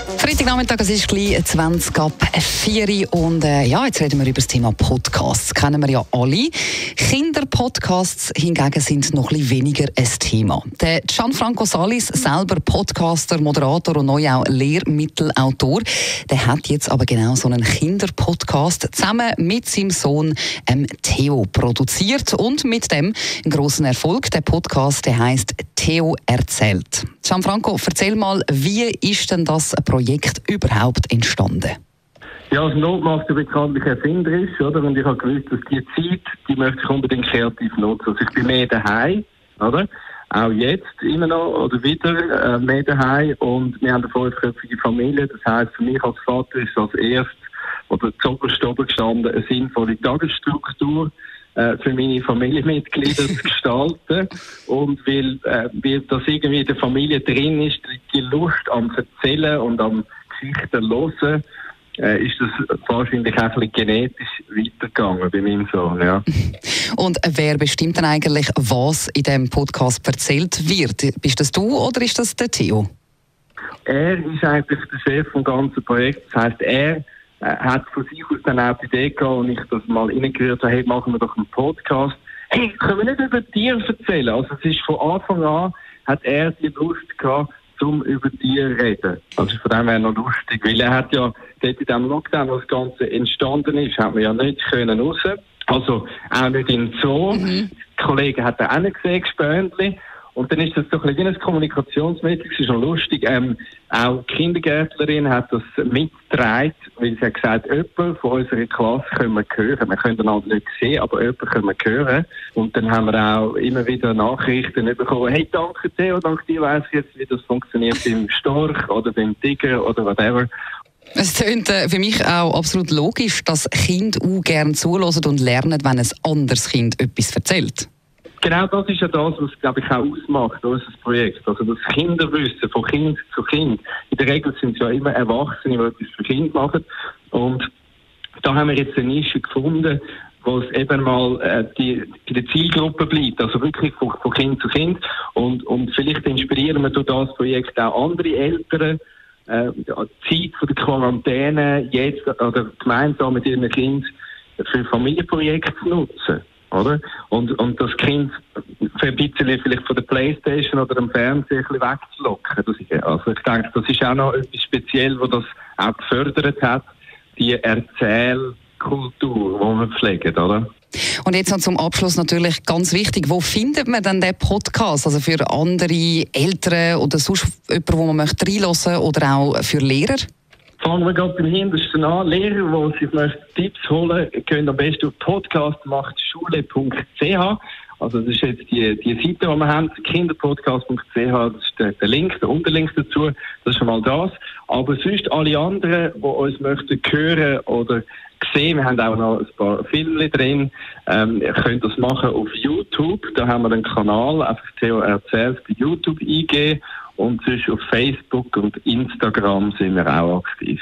Freitagnachmittag, es ist gleich 20 ab 4 und jetzt reden wir über das Thema Podcasts. Das kennen wir ja alle. Kinderpodcasts hingegen sind noch ein bisschen weniger ein Thema. Der Gianfranco Salis, selber Podcaster, Moderator und neu auch Lehrmittelautor, der hat jetzt aber genau so einen Kinderpodcast zusammen mit seinem Sohn Theo produziert und mit dem einen grossen Erfolg. Der Podcast, der heisst Theo erzählt. Gianfranco, erzähl mal, wie ist denn das Projekt überhaupt entstanden? Ja, als Not macht er bekanntlich erfinderisch, oder? Und ich habe gewusst, dass die möchte ich unbedingt kreativ nutzen. Also ich bin mehr daheim, oder? Auch jetzt immer noch oder wieder mehr daheim. Und wir haben eine 5-köpfige Familie. Das heisst, für mich als Vater ist als erstes oder zuoberst oben gestanden, eine sinnvolle Tagesstruktur für meine Familienmitglieder zu gestalten. Und weil das irgendwie in der Familie drin ist, die Lust am Erzählen und am Geschichten hören, ist das wahrscheinlich auch ein bisschen genetisch weitergegangen bei meinem Sohn. Ja. Und wer bestimmt denn eigentlich, was in diesem Podcast erzählt wird? Bist das du oder ist das der Theo? Er ist eigentlich der Chef des ganzen Projekts. Das heisst, er hat von sich aus dann auch die Idee gehabt, und ich das mal reingehört habe, hey, machen wir doch einen Podcast. Hey, können wir nicht über Tiere erzählen? Also es ist von Anfang an, hat er die Lust gehabt, um über Tiere zu reden. Also von dem her noch lustig, weil er hat ja dort in dem Lockdown, wo das Ganze entstanden ist, hat man ja nicht können raus. Also auch nicht in den Zoo. Die Kollegen hat er auch nicht gesehen, Gespöntli. Und dann ist das doch ein bisschen ein Kommunikationsmittel, das ist schon lustig. Auch die Kindergärtlerin hat das mitgetragen, weil sie hat gesagt, jemand von unserer Klasse können wir hören. Wir können einander nicht sehen, aber jemanden können wir hören. Und dann haben wir auch immer wieder Nachrichten bekommen, hey, danke Theo, danke dir, weiss ich jetzt, wie das funktioniert beim Storch oder beim Tiger oder whatever. Es klingt für mich auch absolut logisch, dass Kinder auch gerne zuhören und lernen, wenn ein anderes Kind etwas erzählt. Genau das ist ja das, was, glaube ich, auch ausmacht, unser Projekt. Also das Kinderwissen von Kind zu Kind. In der Regel sind es ja immer Erwachsene, die etwas für Kinder machen. Und da haben wir jetzt eine Nische gefunden, wo es eben mal bei der Zielgruppe bleibt. Also wirklich von Kind zu Kind. Und vielleicht inspirieren wir durch das Projekt auch andere Eltern, die Zeit von der Quarantäne jetzt oder gemeinsam mit ihrem Kind für Familienprojekte zu nutzen. Oder? Und das Kind für ein bisschen vielleicht von der Playstation oder dem Fernseher ein bisschen wegzulocken. Also ich denke, das ist auch noch etwas Spezielles, was das auch gefördert hat, die Erzählkultur, die wir pflegen, oder? Und jetzt noch zum Abschluss natürlich ganz wichtig, wo findet man denn den Podcast? Also für andere Eltern oder sonst jemanden, wo man möchte reinhören oder auch für Lehrer? Fangen wir gerade beim Hintersten an. Lehrer, die sich Tipps holen, können am besten auf podcastmachtschule.ch. Also das ist jetzt die Seite, die wir haben, kinderpodcast.ch, das ist der Link, der Unterlink dazu, das ist schon mal das. Aber sonst alle anderen, die uns möchten hören oder sehen, wir haben auch noch ein paar Filme drin, ihr könnt das machen auf YouTube, da haben wir einen Kanal, einfach Theo erzählt bei YouTube eingeben. Und sonst auf Facebook und Instagram sind wir auch aktiv.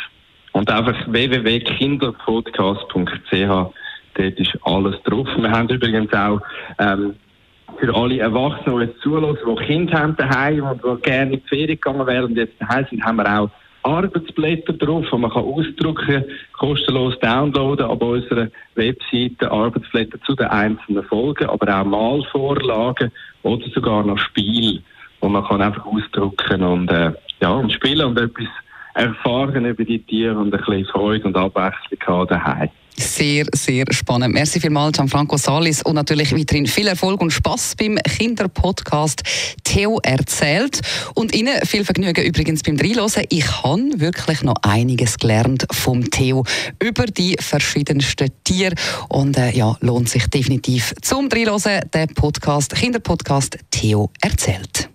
Und einfach www.kinderpodcast.ch, dort ist alles drauf. Wir haben übrigens auch für alle Erwachsenen, die jetzt zuhören, die Kinder haben daheim und die gerne in die Ferien gegangen wären und jetzt daheim sind, haben wir auch Arbeitsblätter drauf, die man ausdrucken kann, kostenlos downloaden auf unserer Webseite, Arbeitsblätter zu den einzelnen Folgen, aber auch Malvorlagen oder sogar noch Spiele. Und man kann einfach ausdrucken und spielen und etwas erfahren über die Tiere und ein bisschen Freude und Abwechslung haben daheim. Sehr, sehr spannend. Merci vielmals, Gianfranco Salis. Und natürlich weiterhin viel Erfolg und Spass beim Kinderpodcast Theo erzählt. Und Ihnen viel Vergnügen übrigens beim Reinhören. Ich habe wirklich noch einiges gelernt vom Theo über die verschiedensten Tiere. Und lohnt sich definitiv zum Reinhören, der Podcast, Kinderpodcast Theo erzählt.